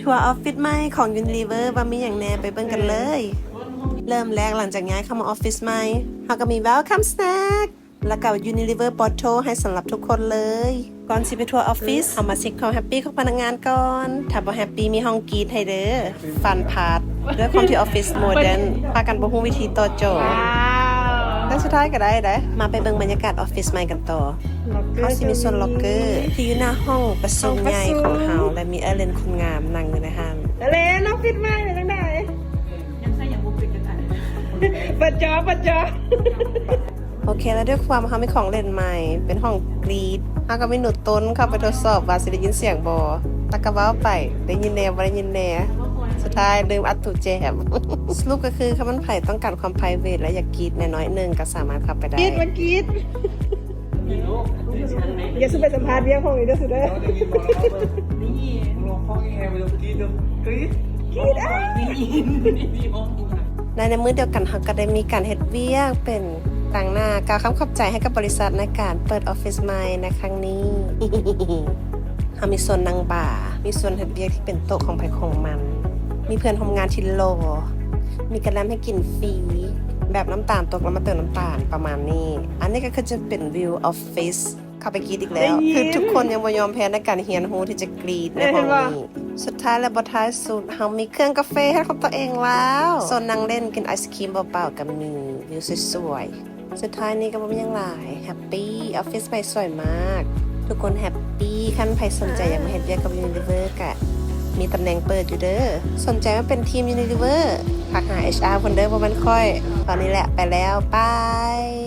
ທົວອອຟຟິດໃໝ່ຂອງ Unilever ວ່າມີຫຍັງແດ່ ໄປເບິ່ງກັນເລີຍ. ເລີ່ມແລກ ຫຼັງຈາກຍ້າຍເຂົ້າມາອອຟຟິດໃໝ່ ເຮົາກໍມີ Welcome Snack ແລ້ວກໍ Unilever Bottle ໃຫ້ສຳລັບທຸກຄົນເລີຍ. ກ່ອນຊິໄປທົວອອຟຟິດ ເຮົາມາເຊັກຄວາມແຮັບປີຂອງພະນັກງານກ່ອນ. ຖ້າບໍ່ແຮັບປີ ມີຫ້ອງກຣີດໃຫ້ເດີ. ຟັນພາດ ດ້ວຍຄວາມທີ່ອອຟຟິດໂມເດີນ ພາກັນບໍ່ຮູ້ວິທີຕໍ່ໂຈະ ແຕ່ສຸດທ້າຍກໍໄດ້ເດ້. ມາໄປເບິ່ງບັນຍາກາດອອຟຟິດໃໝ່ກັນຕໍ່. ເຮົາຊິມີສ່ວນລັອກເກີທີ່ຢູ່ໜ້າຫ້ອງປະຊຸມໃຫຍ່ຂອງເຮົາ ແລະ ມີເອື້ອຍເລັ່ນຄົນງາມນັ່ງຢູ່ໃນຫັ້ນ. ເອື້ອຍເລັ່ນ ອອຟຟິດໃໝ່ເປັນຈັ່ງໃດ? ຍັງໃສ່ຫຍັງບໍ່ເປັນຈັກອັນ. ເປີດຈໍ ເປີດຈໍ. ໂອເຄ ແລ້ວດ້ວຍຄວາມເຮົາມີຂອງຫຼິ້ນໃໝ່ ເປັນຫ້ອງກຣີດ ເຮົາກໍມີໜູຕົນເຂົ້າໄປທົດສອບວ່າຊິໄດ້ຍິນສຽງບໍ່ ແລ້ວກໍເວົ້າໄປ ໄດ້ຍິນແດ່ ບໍ່ໄດ້ຍິນແດ່ ສຸດທ້າຍລືມອັດຕູ້ແຈມ. ສະຫຼຸບກໍຄື ຄັນມັນໃຜຕ້ອງການຄວາມ private ແລະ ຢາກກຣີດແດ່ໜ້ອຍໜຶ່ງ ກໍສາມາດເຂົ້າໄປໄດ້. ກຣີດ ມັນກຣີດ. ຢ່າສູ່ໄປສຳພາດວຽກຫ້ອງນີ້ເດີ ສູ່ເດີ. ກຣີດ ກຣີດ ອ່າ. ໃນ ໃນມື້ດຽວກັນ ເຮົາກໍໄດ້ມີການເຮັດວຽກເປັນຕາງໜ້າ ກ່າວຄຳຂອບໃຈໃຫ້ກັບບໍລິສັດໃນການເປີດອອຟຟິດໃໝ່ໃນຄັ້ງນີ້. ເຮົາມີສ່ວນນັ່ງບາ ມີສ່ວນເຮັດວຽກທີ່ເປັນໂຕະຂອງໃຜຂອງມັນ ມີເພື່ອນຮ່ວມງານທີ່ຫຼໍ່ ມີກະແລັມໃຫ້ກິນຟຣີ ແບບນ້ຳຕານຕົກແລ້ວມາເຕີມນ້ຳຕານ ປະມານນີ້. ອັນນີ້ກໍຄືຈະເປັນວິວອອຟຟິດ. ເຂົ້າໄປກຣີດອີກແລ້ວ ຄືທຸກຄົນຍັງບໍ່ຍອມແພ້ໃນການຮຽນຮູ້ທີ່ຈະກຣີດໃນຫ້ອງນີ້. ສຸດທ້າຍ ແລະ ບໍ່ທ້າຍສຸດ ເຮົາມີເຄື່ອງກາເຟເຮັດຂອງຕົວເອງແລ້ວ. ໂຊນນັ່ງຫຼິ້ນ ກິນໄອສະຄຣີມເບົາໆ ກໍມີ ວິວສວຍໆ. ສຸດທ້າຍນີ້ກໍບໍ່ມີຫຍັງຫຼາຍ ແຮັບປີ ອອຟຟິດໃໝ່ສວຍມາກ ທຸກຄົນແຮັບປີ. ຄັນໃຜສົນໃຈຢາກມາເຮັດວຽກກັບ Unilever ກະມີຕຳແໜ່ງເປີດຢູ່ເດີ. ສົນໃຈມາເປັນທີມ Unilever ທັກຫາ ເອັດຊາ ເພິ່ນເດີ ບໍ່ແມ່ນຂ້ອຍ. ຕອນນີ້ແຫຼະ ໄປແລ້ວ ບາຍ.